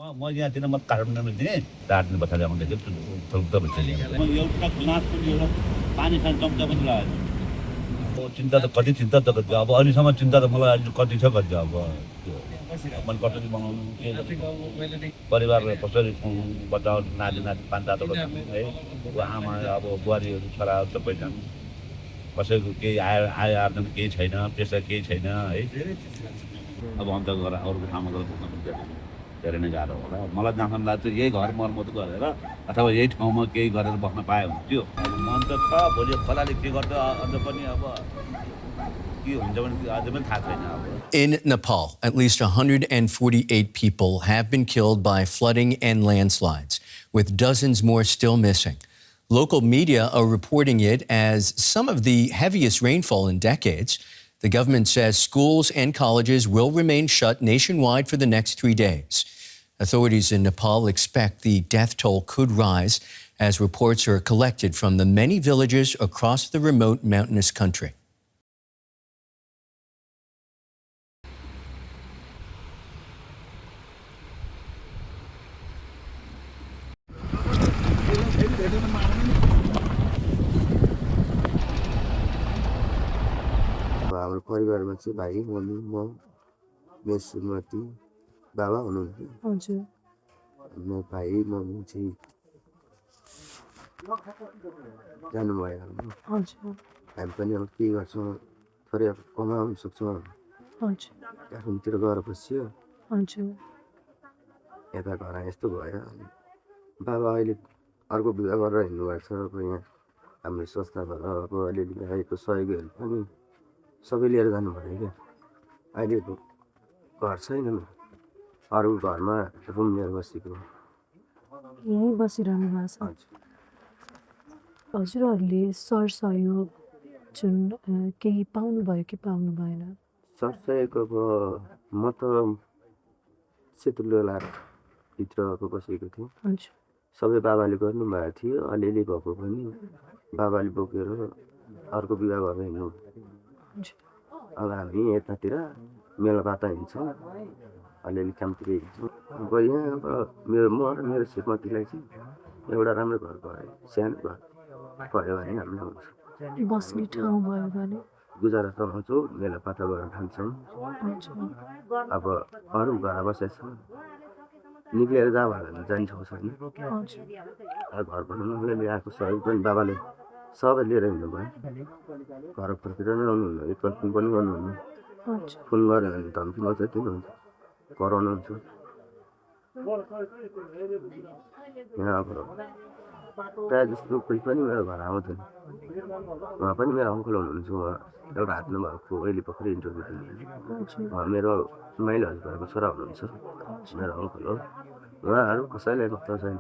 म यहाँ दिन म काठमाडौँमा थिएँ 4 दिन बच्चा ल्याउँदै थियो थुप्रो बच्चा ल्याउँदै म एउटा ग्लास पनि एउटा पानी खाने चम्चा पनि लगाएन अब चिन्ता त कति चिन्ता त गर्छ अब अहिलेसम्म चिन्ता त मलाई अहिले कति छ गर्छ अब मैले कसरी बनाउनु परिवारलाई कसरी बचाउनु नाति पाँच है आमा अब बुहारीहरू छोराहरू सबै छन् कसैको केही आय आर्जन केही छैन पेसा केही छैन है अब अन्त गएर अरूको ठाउँमा गएर बस्नु धेरै नै गाह्रो होला मलाई जहाँसम्म लाग्छ यही घर मर्मत गरेर अथवा यही ठाउँमा केही गरेर बस्न पाए हुन्थ्यो अब मन त छ भोलि खोलाले के गर्छ अझ पनि अब के हुन्छ भने अझै पनि थाहा छैन अब In Nepal, at least 148 people have been killed by flooding and landslides, with dozens more still missing. Local media are reporting it as some of the heaviest rainfall in decades. The government says schools and colleges will remain shut nationwide for the next 3 days. Authorities in Nepal expect the death toll could rise as reports are collected from the many villages across the remote mountainous country. हाम्रो परिवारमा चाहिँ भाइ mummy म मेरो श्रीमती बाबा हुनुहुन्छ हजुर म भाइ मम्मी चाहिँ जानुभयो हजुर हामी पनि अब के गर्छौँ थोरै अब कमाउन सक्छौँ हजुर काठमाडौँतिर गएर बस्यो हजुर यता घर यस्तो भयो बाबा अहिले अर्को बिहा गरेर हिँड्नुभएको छ अब यहाँ हाम्रो संस्थाबाट अब अलिअलि आएको सहयोगहरू पनि सबै लिएर जानुभयो क्या अहिले घर छैन अरू घरमा रुम लिएर बसेको यहीँ बसिरहनु भएको छ हजुरहरूले सरसहयोग जुन केही पाउनुभयो कि पाउनु भएन सरसहयोग अब म त सेतुलोला भित्र बसेको थिएँ हजुर सबै बाबाले गर्नुभएको थियो अलिअलि भएको पनि बाबाले बोकेर अर्को बिहा गरेर हिँड्नु अब हामी यतातिर मेलापाता हिँड्छौँ अलिअलि कामतिर हिँड्छौँ अब यहाँ अब म र मेरो श्रीमतीलाई चाहिँ एउटा राम्रो घर भयो सानो घर भयो भने हामीलाई हुन्छ बस्ने ठाउँ भयो भने गुजारा चलाउँछौँ मेलापाता गरेर खान्छौँ अब अरू घर बसेको छ निक्लिएर जा भने जान्छौँ छैन अब घर बनाउनु ल्याएको सहयोग पनि बाबाले सबै लिएर हिँड्नुभयो घर फर्केर नै आउनुहुन्न एकपल्ट पनि गर्नुहुन्न फोन गऱ्यो भने धम्की मात्रै दिनुहुन्छ कराउनुहुन्छ यहाँ अब प्रायः जस्तो कोही पनि मेरो घर आउँदैन उहाँ पनि मेरो अङ्कल हुनुहुन्छ उहाँ एउटा हात्नु भएको अहिले भर्खरै इन्टरभ्यू दिनु मेरो माइलो हस्बेन्डको छोरा हुनुहुन्छ मेरो अङ्कल हो उहाँहरू कसैलाई पत्ता छैन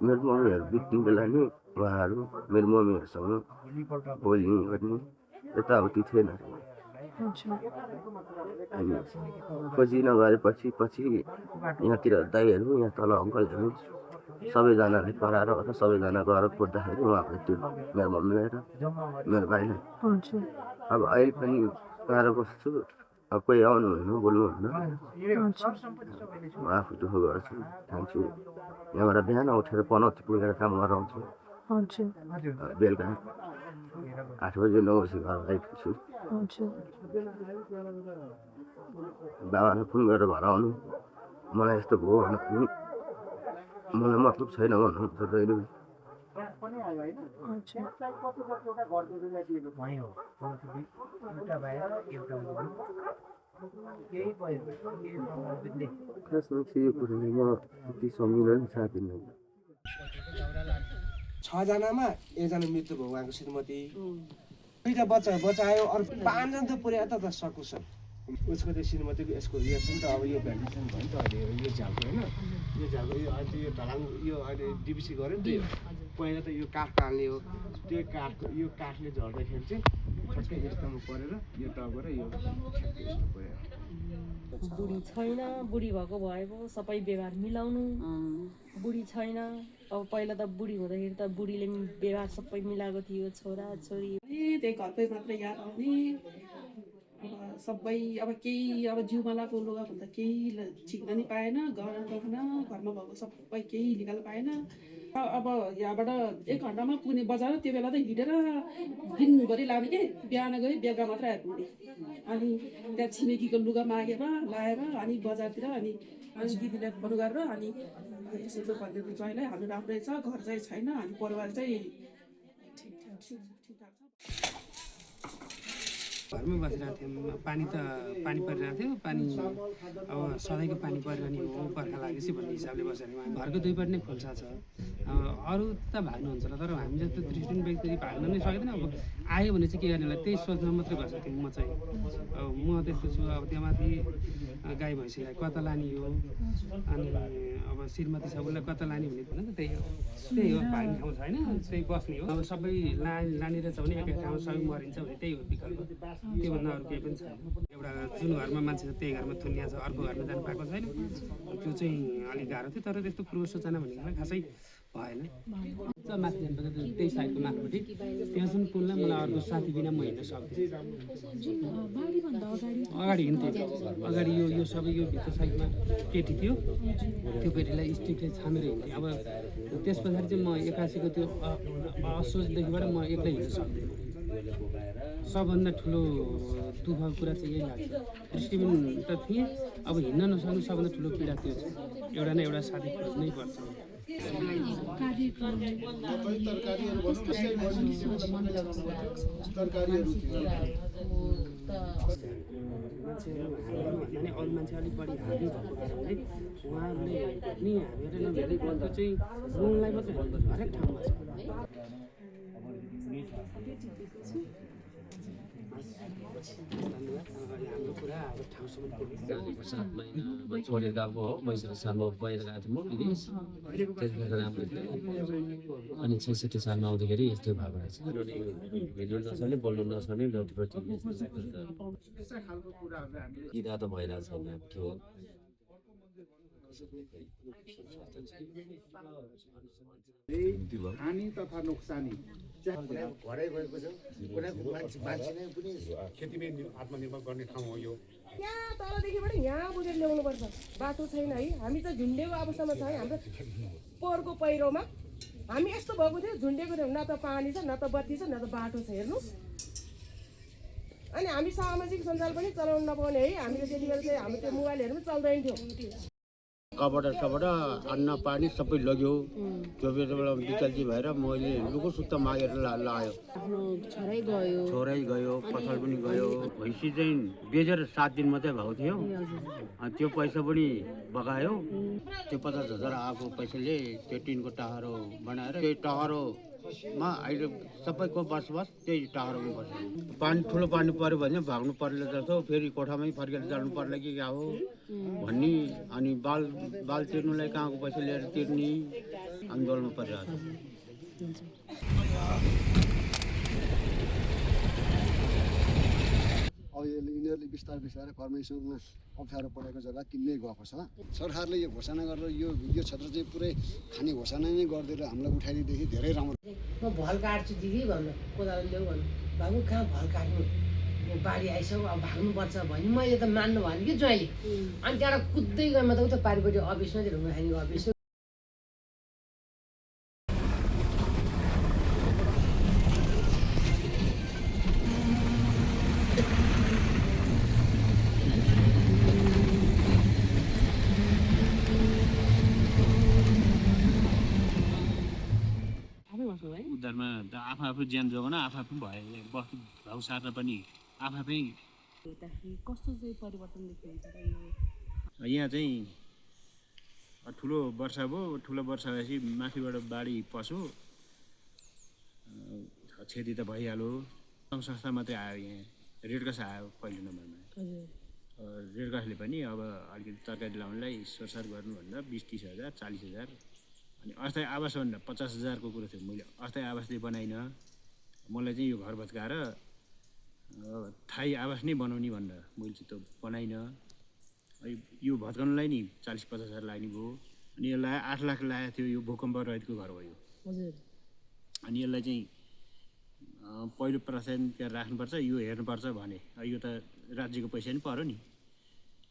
मेरो मम्मीहरू बित्ने बेला नि उहाँहरू मेरो मम्मीहरूसँग बोल्ने गर्ने यताउति थिएन अनि खोजी नगरेपछि यहाँतिर दाईहरू यहाँ तल अङ्कलहरू सबैजनाले कराएर अथवा सबैजना गएर खोज्दाखेरि उहाँको त्यो मेरो मम्मीलाई र मेरो भाइलाई अब अहिले पनि गएर बस्छु अब कोही आउनुहुन्न बोल्नुहुन्न म आफू दुःख गर्छु खान्छु यहाँबाट बिहान उठेर पनौती पुगेर काम गरेर आउँछु बेलुका 8 बजी 9 बजी घर आइपुग्छु बाबालाई फोन गरेर घर आउनु मलाई यस्तो भयो भने पनि मलाई मतलब छैन भन्नुहुन्छ जहिले खासमा चाहिँ यो कुरोले म त्यति सम्झिँदैन साथीन 6 जनामा एकजना मृत्यु भयो उहाँको श्रीमती 2टा बचायो अरू 5 जना त पुर्यायो त सकुशल उसको चाहिँ श्रीमतीको यसको यो छ नि त अब यो भ्यालिडेसन भयो नि त अहिले यो झ्यालको होइन यो झ्यालको यो अहिले यो ढलाङ यो अहिले डिबिसी गऱ्यो नि त यो पहिला त यो काठ पाल्ने हो त्यो काठको यो काठले झर्दाखेरि चाहिँ ठ्याक्कै यस्तोमा परेर यो टगेर यो ठ्याक्कै यस्तो पऱ्यो बुढी छैन बुढी भएको भए पो सबै व्यवहार मिलाउनु बुढी छैन अब पहिला त बुढी हुँदाखेरि त बुढीले व्यवहार सबै मिलाएको थियो छोरा छोरी त्यही घरकै मात्रै याद आउने अब सबै अब केही अब जिउमा लगाएको लुगा भन्दा केही झिक्न नि पाएन, गहना घरमा भएको सबै केही निकाल्न पाएन। अब यहाँबाट 1 घन्टामा पुग्ने बजार, त्यो बेला त हिँडेर दिनभरि लाने के, बिहान गयो बेलुका मात्रै आइपुग्ने। अनि त्यहाँ छिमेकीको लुगा मागेर लाएर अनि बजारतिर अनि दिदीलाई फोन गरेर अनि यसो चाहिँ भनेर ज्वाइँलाई हाम्रो राम्रै छ, घर चाहिँ छैन, हामी परिवार चाहिँ ठिकठाक छ। घरमै बसिरहेको थियौँ। पानी परिरहेको थियो। पानी अब सधैँको पानी परिरहने हो, बर्खा लागेपछि भन्ने हिसाबले बसेर घरको दुईपट्टि नै खोल्सा छ। अरू त भाग्नुहुन्छ होला, तर हामी जस्तो दृष्टिहीन व्यक्ति भाग्न नै सक्दैन। अब आयो भने चाहिँ के गर्ने होला त्यही सोच्न मात्रै बसेको थिएँ म चाहिँ। अब म त्यस्तो छु। अब त्यो माथि गाई भैँसीलाई कता लाने हो, अनि अब श्रीमती छ उसलाई कता लाने भन्ने थिएन त। त्यही हो भाग्ने ठाउँ छैन, त्यही बस्ने हो। अब सबै लाने रहेछ भने एकै ठाउँमा सबै मरिन्छ भने त्यही हो विकल्प। त्योभन्दा अरू केही पनि छैन। एउटा जुन घरमा मान्छे छ त्यही घरमा थुनिया छ, अर्को घरमा जानु पाएको छैन। त्यो चाहिँ अलिक गाह्रो थियो। तर त्यस्तो पूर्व सूचना भनेको खासै भएन। माथि जानुपर्छ त्यही साइडको माथिपट्टि, त्यहाँ जुन पुललाई मलाई अर्को साथी बिना म हिँड्न सक्थेँ। अगाडि हिँड्थेँ। अगाडि यो सबै यो भित्र साइडमा केटी थियो, त्यो केटीलाई स्टिकले छामेर हिँड्थेँ। अब त्यस पछाडि चाहिँ म 81को त्यो असोजदेखिबाट म एक्लै हिँड्न सक्थेँ। सबभन्दा ठुलो दुःखको कुरा चाहिँ यही लाग्छ। दृष्टिहीन त थिएँ, अब हिँड्न नसक्नु सबभन्दा ठुलो पीडा त्यो छ। एउटा न एउटा साथी खोज्नै पर्छ। अरू मान्छे अलिक बढी हाबी भएको कारणले उहाँहरूले नि हामीहरू नभेट्दै गर्दा चाहिँ रुमलाई मात्रै हेर्नुपर्छ, हरेक ठाउँमा छ। हाम्रो कुरा अब ठाउँसम्म पुग्छ। 7 महिना छोडेर गएको हो। मैले सालमा बाहिर गएको थिएँ म विदेश, त्यतिखेर राम्रो थियो। अनि 66 सालमा आउँदाखेरि यस्तो भएको रहेछ। हिँड्नु नसक्ने, बोल्नु नसक्ने, डक्टरपट्टि किरा त भइरहेको छैन। के हो हानि तथा नोक्सानी घरै गएको छ। मान्छे नै पनि खेतीमै आत्मनिर्भर गर्ने ठाउँ हो यो। यहाँ तलदेखिबाट यहाँ बुझेर ल्याउनुपर्छ, बाटो छैन है। हामी चाहिँ झुन्डेको अवस्थामा छ है। हाम्रो पोहोरको पहिरोमा हामी यस्तो भएको थियो, झुन्डेको थियो। न त पानी छ, न त बत्ती छ, न त बाटो छ। हेर्नुहोस्, अनि हामी सामाजिक सञ्जाल पनि चलाउनु नपाउने है। हामीले त्यति बेला चाहिँ हाम्रो त्यो मोबाइलहरू पनि चल्दैन थियो। कपडा अन्न पानी सबै लग्यो। त्यो बेला विकल्जी भएर मैले लुको सुत्ता मागेर लायो। छोरै गयो, पसल पनि गयो। भैँसी चाहिँ बेचेर 7 दिन मात्रै भएको थियो। त्यो पैसा पनि बगायो। त्यो 50,000 आएको पैसाले त्यो टिनको टाहरो बनाएर त्यही टाहरोमा अहिले सबैको बसोबास त्यही टाहरोमा बस्यो। ठुलो पानी पऱ्यो भने भाग्नु पर्ने जस्तो, फेरि कोठामै फर्केर जानु पर्ला कि क्या हो भन्ने। अनि बाल तिर्नुलाई कहाँको पैसा लिएर तिर्ने आन्दोलनमा परिरहेको छ। अब यिनीहरूले बिस्तारै परमेश्वरमा अप्ठ्यारो परेको जग्गा किन्दै गएको छ। सरकारले यो घोषणा गरेर यो क्षेत्र चाहिँ पुरै खाने घोषणा नै गरिदिएर हामीलाई उठाइदिएदेखि धेरै राम्रो। म भल काट्छु दिदी भन्नु, कोदालो ल्याऊ भन्नु, बाबु कहाँ भल काट्नु, बाढी आइसक्यो अब भाग्नुपर्छ भने मैले त मान्नु भने कि ज्वाइँले। अनि त्यहाँबाट कुद्दै गएमा त उता पारिपट्टि अफिसमा चाहिँ ढुङ्गा खानेको अफिस। उद्धारमा त आफू ज्यान जोगाउन आफू भयो, बस्ती भाउ सार्न पनि आफै। कस्तो चाहिँ परिवर्तन देखिन्छ यहाँ चाहिँ ठुलो वर्षा भयो। ठुलो वर्षा भएपछि माथिबाट बाढी पस्यो, क्षति त भइहाल्यो। संस्था मात्रै आयो, यहाँ रेडक्रस आयो पहिलो नम्बरमा। रेडक्रसले पनि अब अलिकति तरकारी लाउनलाई सोरसार गर्नु भन्दा 20-30 हजार 40 हजार। अनि अस्थायी आवास भन्दा 50,000को कुरो थियो। मैले अस्थायी आवासले बनाइन, मलाई चाहिँ यो घर भत्काएर थाई आवास नै बनाउने भनेर मैले चाहिँ त्यो बनाइन। यो भत्काउनलाई नि 40-50 हजार लाग्ने भयो। अनि यसलाई 8 लाख लागेको थियो। यो भूकम्प रहितको घर हो यो। अनि यसलाई चाहिँ पहिलो प्राथमिकता राख्नुपर्छ, यो हेर्नुपर्छ भने यो त राज्यको पैसा नि पर्यो नि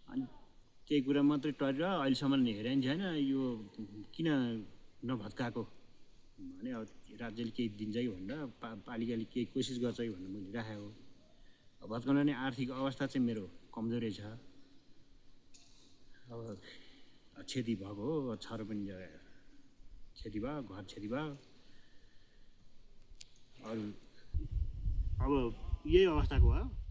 अनि त्यही कुरा मात्रै टरेर अहिलेसम्म हेरे नि छैन यो किन नभत्काएको भने अब राज्यले केही दिन्छ कि भनेर पालिकाले केही कोसिस गर्छ कि भनेर मैले राखेको हो भत्काउन नि आर्थिक अवस्था चाहिँ मेरो कमजोरै छ अब क्षति भएको हो छ र पनि क्षति भयो घर क्षति भयो अरू अब यही अवस्थाको भयो